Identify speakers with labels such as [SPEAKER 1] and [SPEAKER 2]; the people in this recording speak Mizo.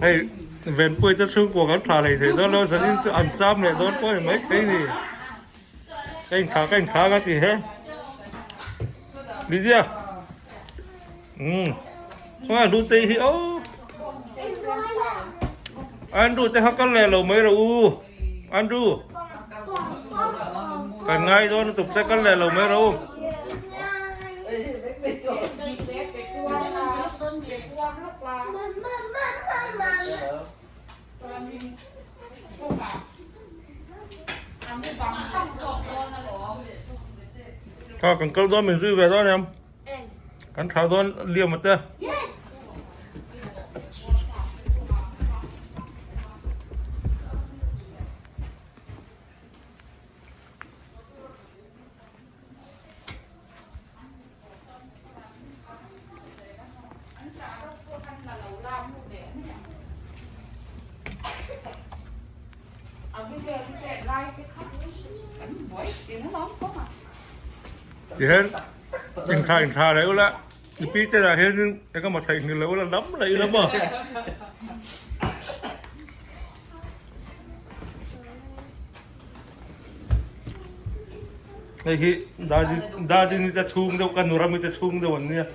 [SPEAKER 1] Hei Venpui te chhungkua kan tha hlei thei dawn lo zanin chu an cham leh dawn pawh a ni maithei ni. Ka inthla ka inthla ka ti he. Lydia. Umm. Khawngaih Hlutei hi aw. Andrew te kha kal leh lo mai rawh u. Andrew. Kan ngai dawn lutuk che kal leh lo mai rawh u. Kha kan kal dawn min zui ve dawn em? Kan tha dawn liam a te. Tihian inthla inthla leh ula i pi te lah hianin eng emaw theihnghilh leh ula lam leh ila maw. Hei hi Dadi Dadini te chhung deuh ka nu Rami te chhung deuh an nia.